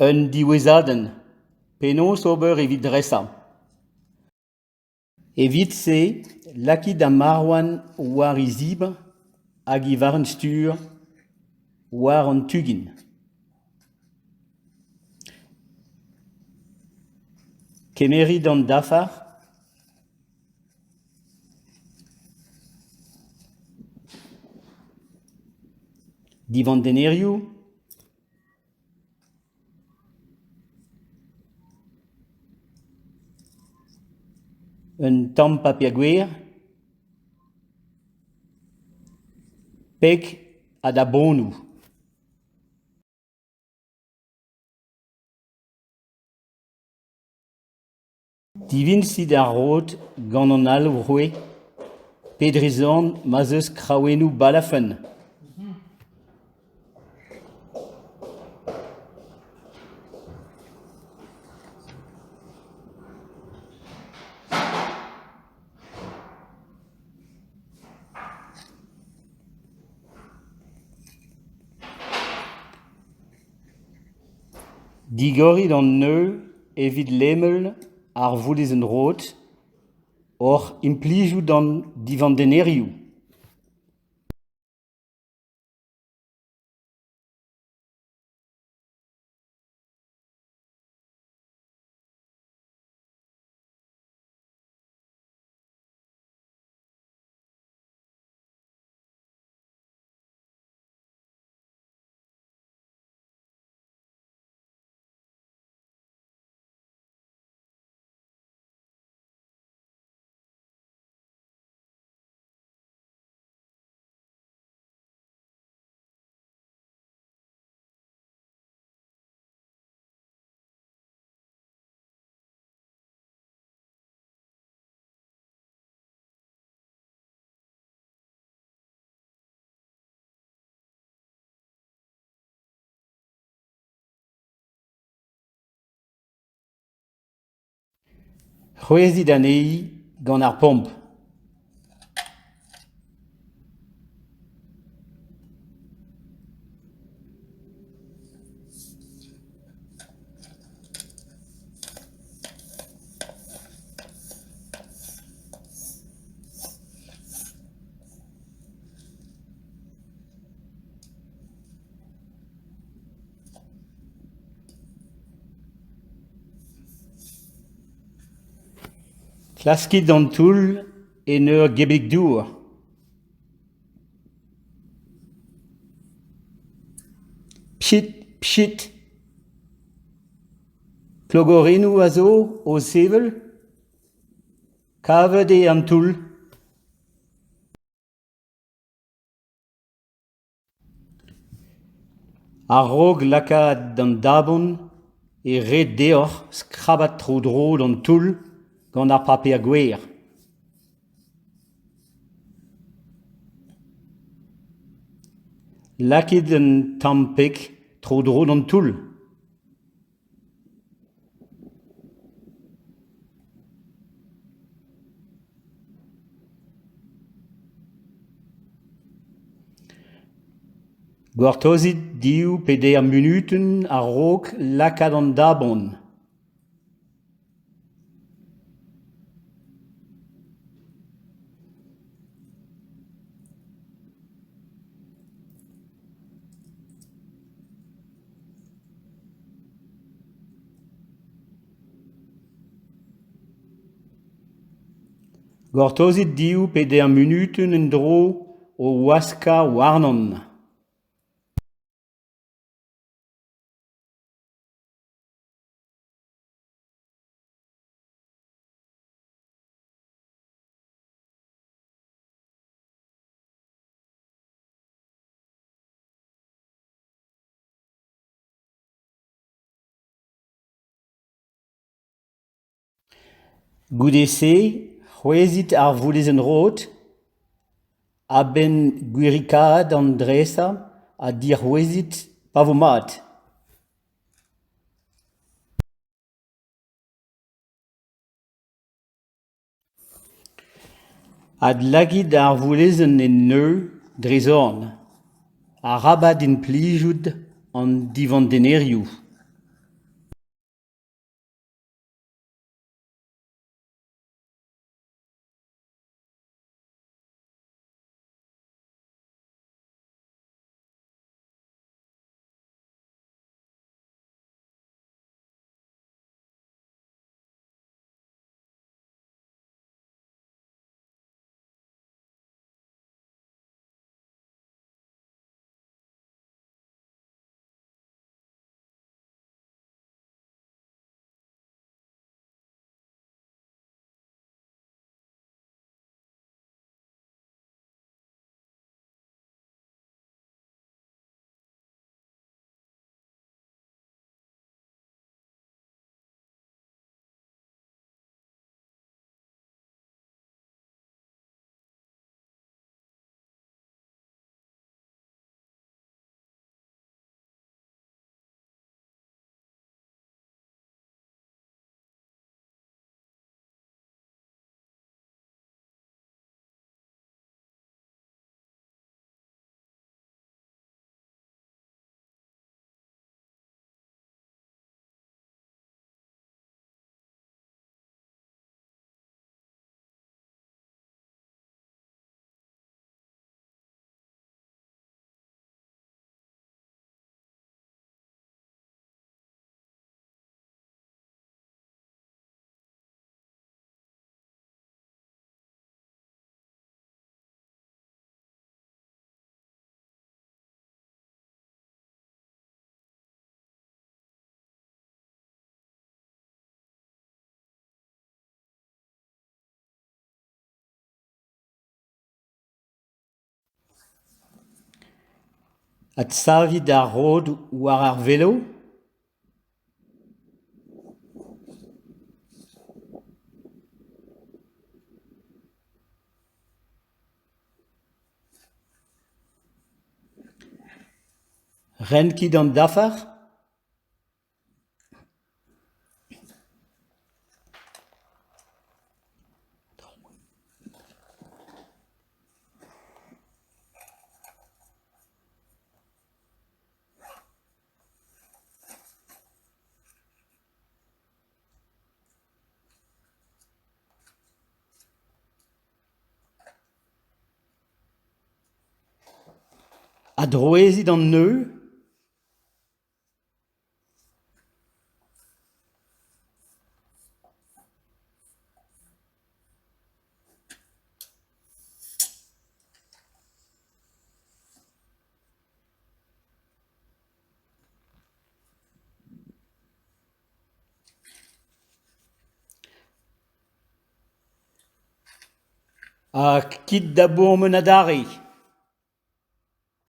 Un diwezhadenn : penaos ober evit dresañ ? Evit-se, lakit ar marwan war e zibr hag e varrenn-stur war an tu-gin. Kemerit an dafar. Divandennerioù. Un tamm paper gwer, peg ha dabonoù. Diviñsit ar rod gant an alc'hwez pe dre zorn ma'z eus kraouennoù balafenn. Digorit an neuz evit lemel ar voulezenn-rod oc'h implijout an divandennerioù. C'hwezhit anezhi gant ar pomp. Klaskit an toull en ur gebig-dour. Pchit, pchit ! Klogorennoù a zo o sevel ? Kavet eo an toull. A-raok lakaat an dabon eo ret deoc'h skrabat tro-dro d'an toull gant ar paper gwer. Lakit un tamm peg tro-dro d'an toull. Gortozit div pe deir munutenn a-raok lakaat an dabon. Gortozit div pe deir munutenn en-dro o waskañ warnon. Goude-se, c'hwezhit ar voulezenn-rod a-benn gwiriekaat an dresañ ha dic'hwezhit pa vo mat. Adlakit ar voulezenn en neuz dre zorn. Arabat implijout an divandennerioù. Adsavit ar rod war ar velo. Renkit an dafar. Adrouezit an neuz. Ha kit da bourmen adarre.